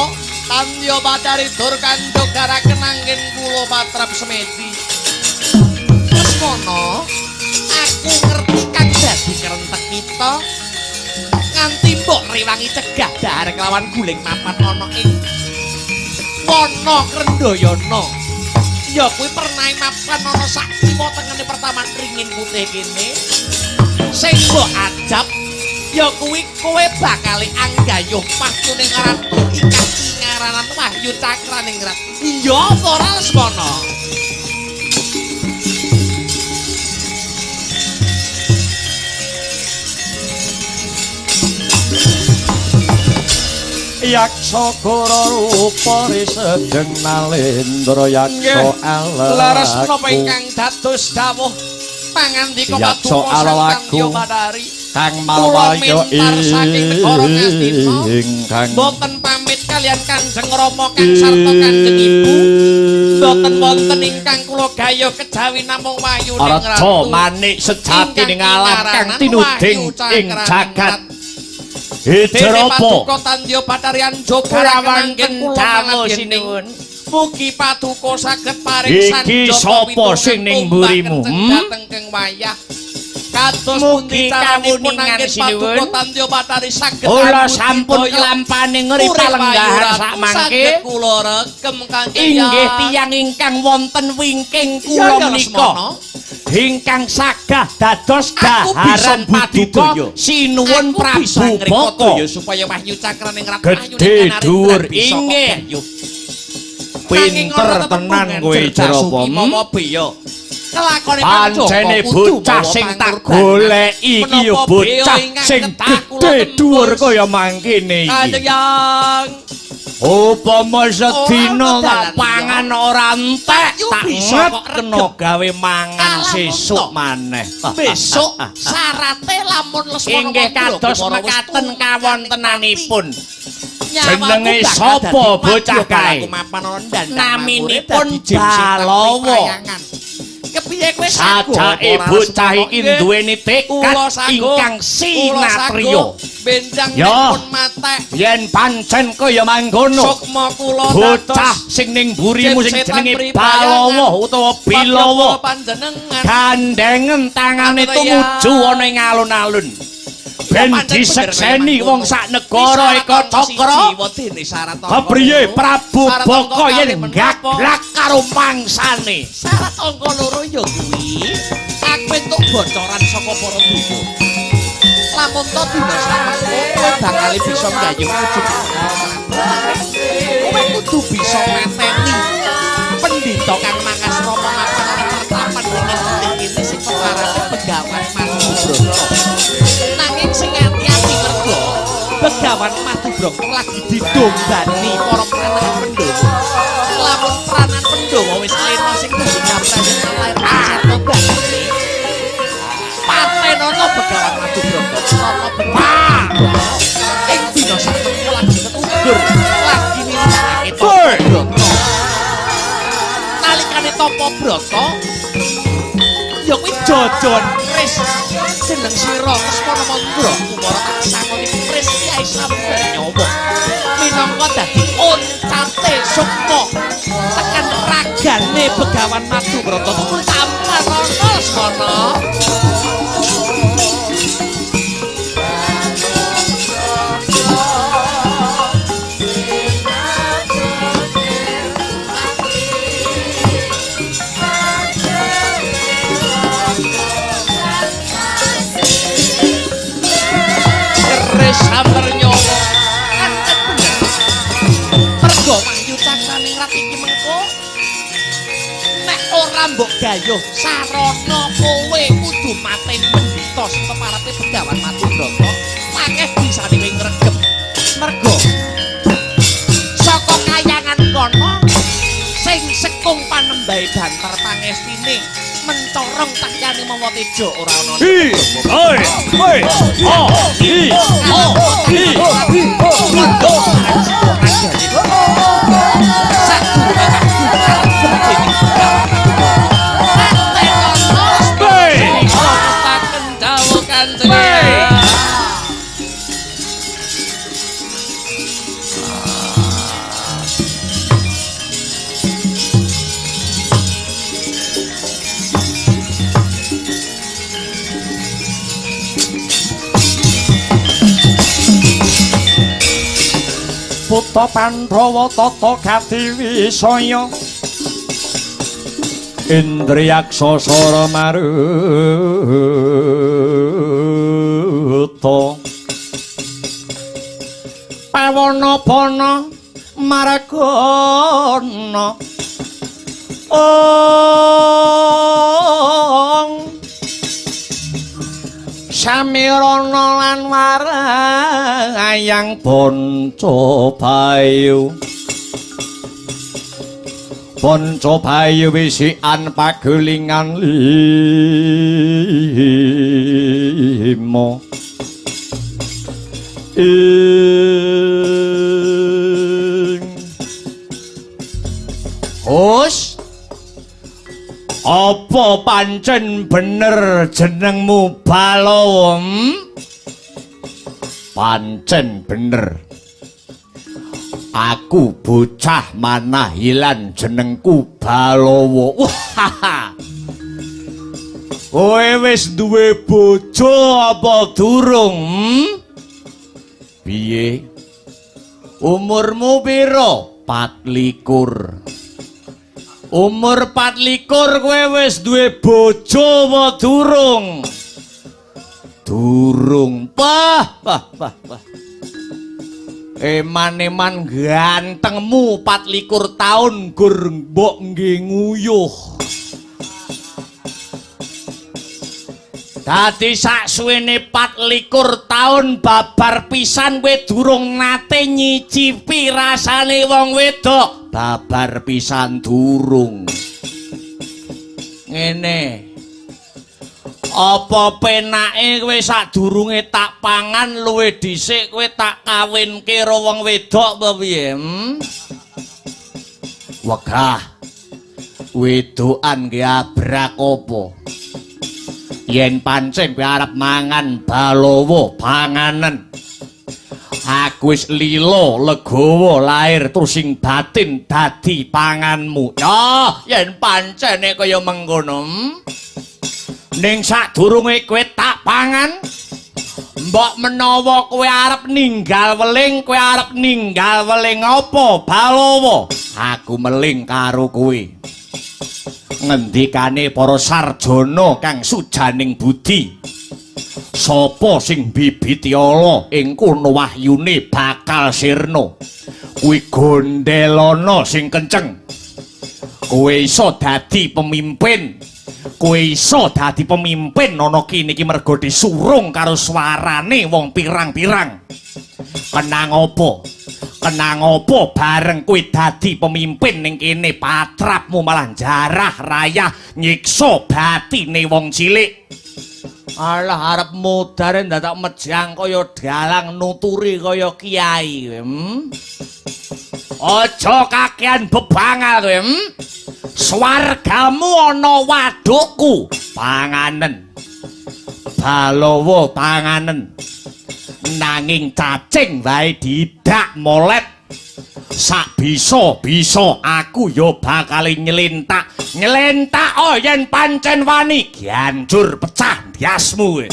Tandya Bathari Durga njogaraken anggen kula patrap semedi. Lesmana, aku ngerti kang dadi krentek kita. Nganti mbok rewangi cegah dahar kelawan guling mapan ana ing wana Krendayana. Ya kuwi pernahe mapan ana sak kiwa tengene pertaman ringin putih kene. Sing mbok ajab ya kuwi kowe bakal anggayuh pahyuning ratu ingkang ingaranan Wahyu Cakraningrat. Iya apa ora Lesmana? Yaksa gora rupa risedeng nalendra yaksa alaku. Leres menapa ingkang dados dawuh pangandika Yaksa paduka sang alaku Tandya Bathari. Kang Kula malwaya mintar saking negara Ngastina ingkang boten pamit kalian Kanjeng Rama kang sarta Kanjeng Ibu. Boten wonten ingkang kula gayuh kejawi namung wahyuning Raja ratu. manik sejati ning alam kang ingkang tinuding Wahyu ing jagat. Dene Hidrapa paduka Tandya Bathari anjogaraken anggen kula dawuh sinuwun. sinuwun. Mugi paduka saged paring Iki sanjata sapa pitulungan sing ning tombak mburimu, kenceng hmm? dhateng keng wayah. Kados pundi Mugi caranipun kawuningan anggen paduka sinuwun. Tandya Bathari saged Kula ambuti sampun daya. kelampane ngri Urip palenggahan ayu ratu sak mangke. saged kula rekem Kanjeng Inggih Yang. tiyang ingkang wonten wingking Iya, kula iya, menika. Lesmana. Ingkang sagah dados Aku bisa daharan paduka budidaya. sinuwun Aku bisa Prabu ngreka Baka. daya supaya Wahyu Cakraningrat Gedhe dhuwur inggih. Pinter tenan kowe Jerapa. Mawa beya. Kelakone Pancene bocah sing tak goleki iki ya bocah sing gedhe dhuwur kaya mangkene iki. Kanjeng Yang. Upama sedina tak pangan ora entek, tak bisa kok kena gawe mangan sesuk maneh. Besok syarate lamun Lesmana inggih kados mekaten kawontenanipun. Jenenge sapa bocah kae? Naminipun Balawa. Kepiye kowe sajake bocah iki duweni tekad ingkang sinatriya. Benjang pun matek. Yen pancen kaya mangkono. Sukma kula bocah sing ning mburimu sing jenenge Balawa utawa Bilawa gandhengen tangane tumuju ana ing alun-alun. Ben disekseni wong sak negara Eka Cakra. Kepriye Prabu Baka yen gaglak karo mangsane? Syarat angka loro ya kuwi aku entuk bocoran saka para duka. Lamun to dina samengko kowe bakal bisa nggayuh wujud. Kowe kudu bisa mateni pendhita kang mangasrama mapan pertapan ing kene sing peparane Begawan Madubrata. Nanging sing ati-ati mergo Begawan Madubrata lagi didombani para pranahan Pandhawa. Lamun pranahan Pandhawa wis lena sing kudu kaprayan lair sarta batine. Patenono Begawan Madubrata krana Begawan ing dina sakmene lagi tetugur, lagi nindakake tapa brata. Nalikane tapa brata ya kuwi jojon keris jeneng sira Lesmana Mandra kumara tak sangoni keris Kyai Samber Nyawa minangka dadi oncate sukma tekan ragane Begawan Madubrata kuwi tampan ana Lesmana. Samber nyawa kancet bener mergo wahyu cakraningrat iki mengko nek ora mbok gayuh sarana kowe kudu mateni pendhita sing peparape Begawan Madubrata akeh bisane kowe ngregem mergo saka kayangan kono sing sekung panembahe banter pangestine mencorong takyane mawa teja ora ana. Hi oi oi o i o i Putra Pandhawa tata kadiwisaya Indriyaksa sara maruta Pawana bana maragana Ong Samirana lan warayang Ponco Bayu. Ponco Bayu wisikan pagelingan lima. Ing Hus, apa pancen bener jenengmu Balawa? Pancen bener. Aku bocah manahilan jenengku Balawa. Wah. Kowe wis duwe bojo apa durung? Piye? Umurmu pira? 24. Umur 24 kowe wis duwe bojo apa durung? Durung. Pah, pah, pah, pah. Eman-eman gantengmu 24 tahun gur mbok nggih nguyuh. Dadi saksuwene 24 taun babar pisan kowe durung nate nyicipi rasane wong wedok. Babar pisan durung. Ngene. Apa penake kowe sadurunge tak pangan luwih dhisik kowe tak kawinke karo wong wedok apa piye? Wegah. Wedokan ki abrak apa? Yen pancen kowe arep mangan balawa panganen. Aku wis lila legawa lair terus sing batin dadi panganmu. Ya, yen pancene kaya mengkono. Ning sadurunge kowe tak pangan, mbok menawa kowe arep ninggal weling, kowe arep ninggal weling apa balawa? Aku meling karo kowe. Ngendikane para sarjana kang sujaning budi, sapa sing bibiti ala ing kono wahyune bakal sirna. Kuwi gondelana sing kenceng. Kowe iso dadi pemimpin. Kowe iso dadi pemimpin ana kene iki mergo disurung karo swarane wong pirang-pirang. Kenang apa? Kenang apa bareng kowe dadi pemimpin ning kene patrapmu malah jarah rayah nyiksa batine wong cilik. Alah arep mudare ndadak mejang kaya dalang nuturi kaya kiai kowe. Aja kakean bebangal kowe. Swargamu ana wadukku, panganen. Balawa panganen. Nanging cacing wae didak molet. Sak bisa-bisa aku ya bakal nyelentak. Nyelentak oh yen pancen wani, hancur pecah ndiasmu kowe.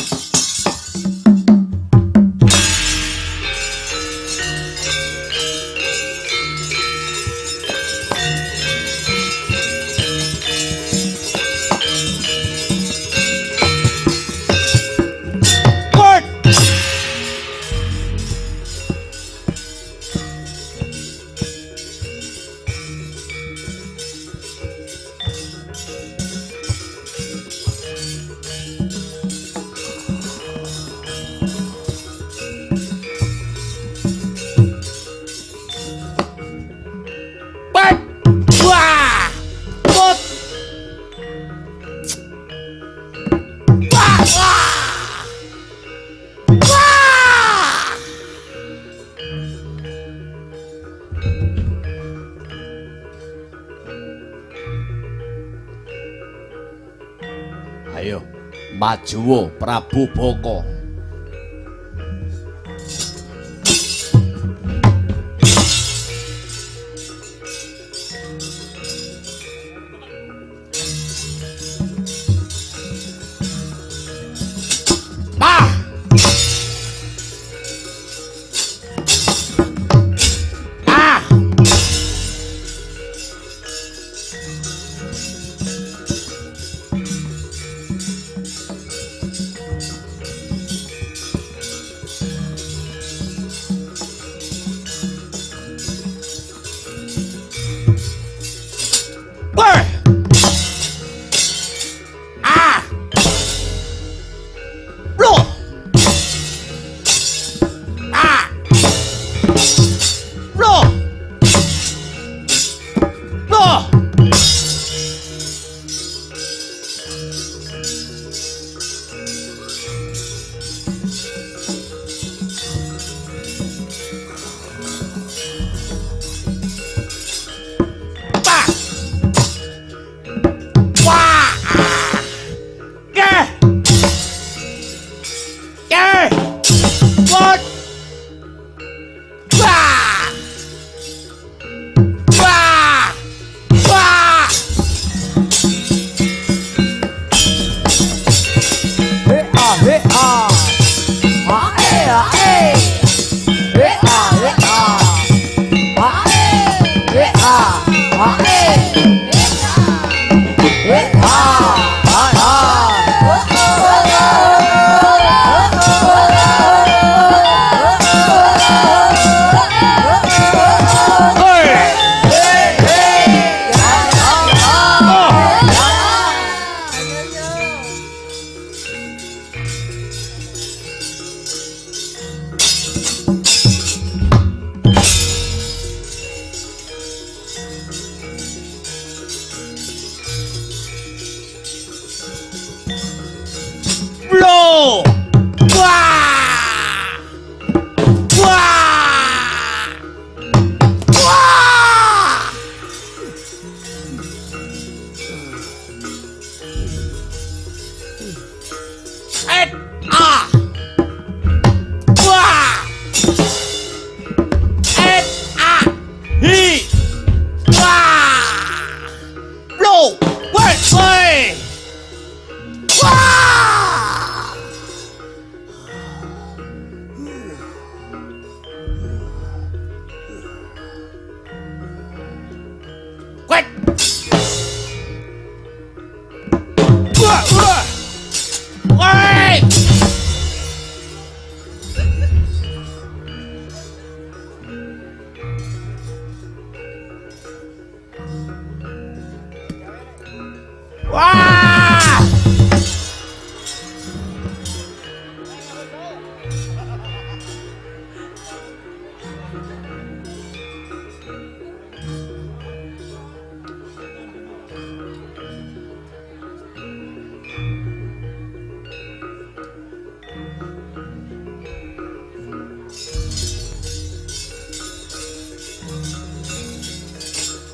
Ayo, majuwo Prabu Boko. Pah! Ah!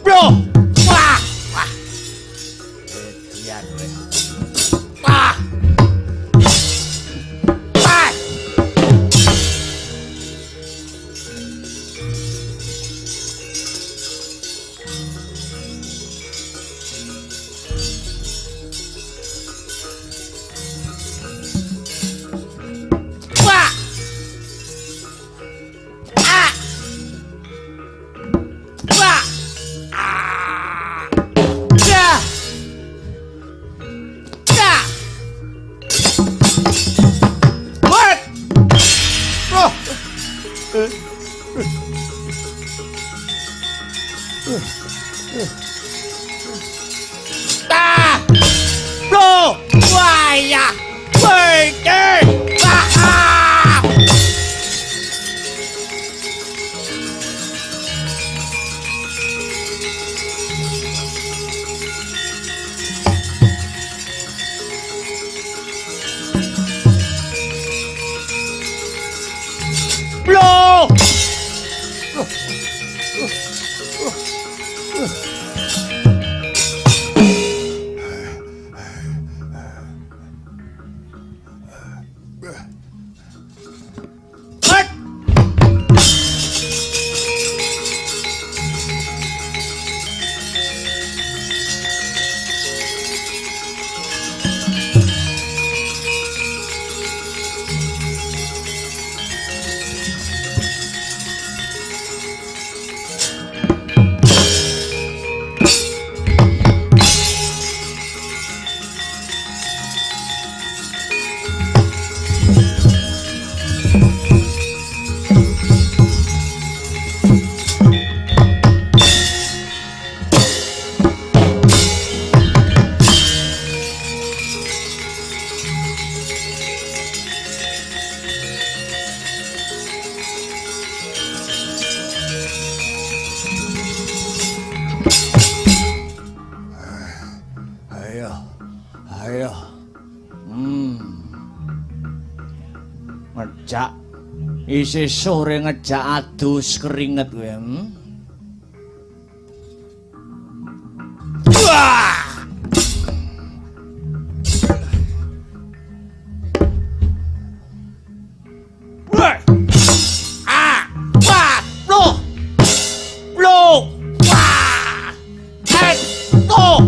Bro. Wah. Wah. Edian kowe. Wah. Wah. Wah. Ah. Wah. Ah. Ya. Ya. What? Oh. Ah. Bro. Wah ya. Wei. Ah. Ah. Bro. What? Ayo. Ayo. Ngejak isih sore ngejak adus keringet kowe. Wah! Wah! Ah! Wah! Lo! Lo! Wah! Et! To!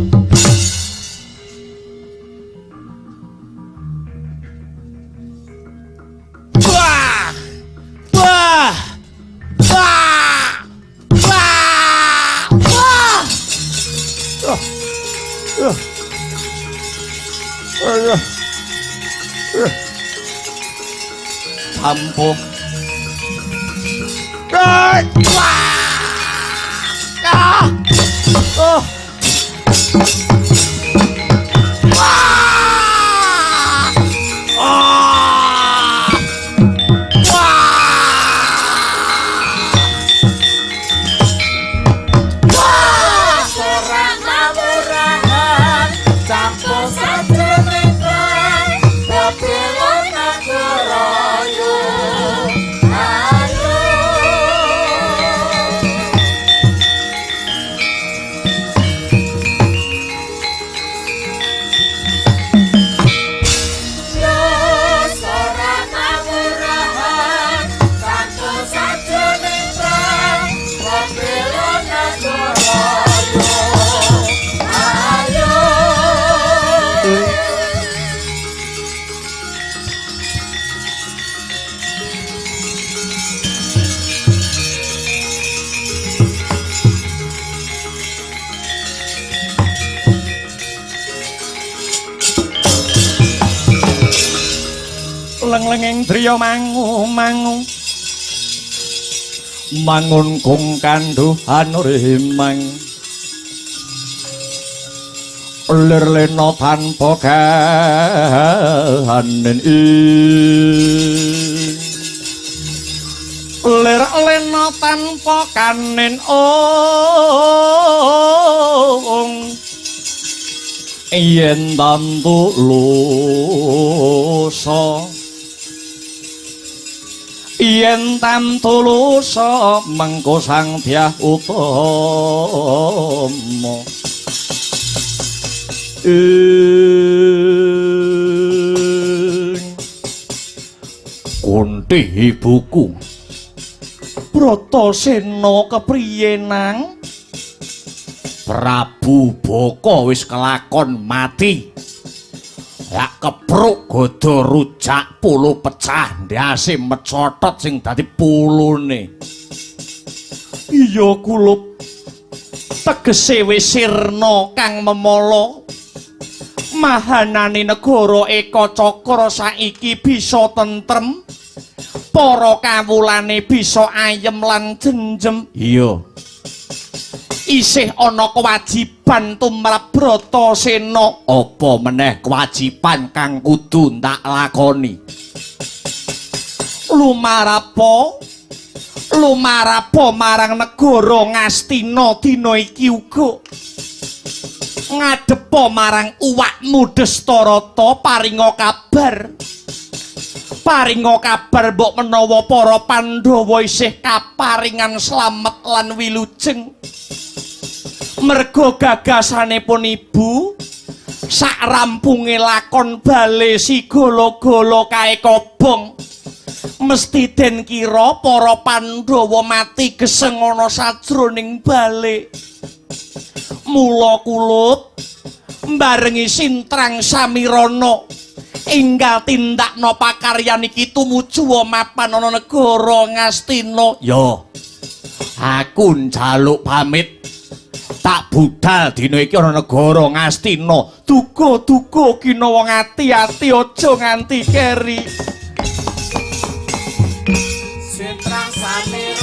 Wah! Wah! Wah! Wah! Wah! Oh. Oh. Oh. Oh. Ampuh. Wah! Ah! Oh. Wah! Ah! Wah! Wah! Ora murahan campur sajroning perang babelon negara ayo. Ayo. Ora murahan campur sajroning perang babelon negara ayo. Ayo. Leng-lenging driya mangu-mangu mangun kung kandhuhan rimang lir lena tanpa kahanen ing lir lena tanpa kanen ong yen tantu lusa Yen tamtulusa mengko Sang Dyah Utama. Ing Kunti ibuku Bratasena kepriye nang? Prabu Baka wis kelakon mati. Lak kepruk gada rujak pulu pecah ndase mecotot sing dadi pulune. Iya kulup, tegese wis sirna kang memala. Mahanane negara Ekacakra saiki bisa tentrem. Para kawulane bisa ayem lan jenjem. Iya. Isih ana kewajiban tumrap Bratasena. Apa meneh kewajiban kang kudu tak lakoni? Lumarapa? Lumarapa marang negara Ngastina dina iki uga. Ngadepa marang uwakmu Destarata paringa kabar. Paringa kabar mbok menawa para Pandhawa isih kaparingan slamet lan wilujeng. Merga gagasanipun ibu sak rampunge lakon bale si golo-golo kae kobong mesti den kira para Pandhawa mati geseng ana sajroning bale. Mula kulup mbarengi Sintrang Samirana enggal tindakna pakaryan iki tumuju mapan ana negara Ngastina. Ya, aku njaluk pamit. Tak budal dina iki ana negara Ngastina. Duga-duga kinawa ati-ati aja nganti keri. Sintrang Samirana.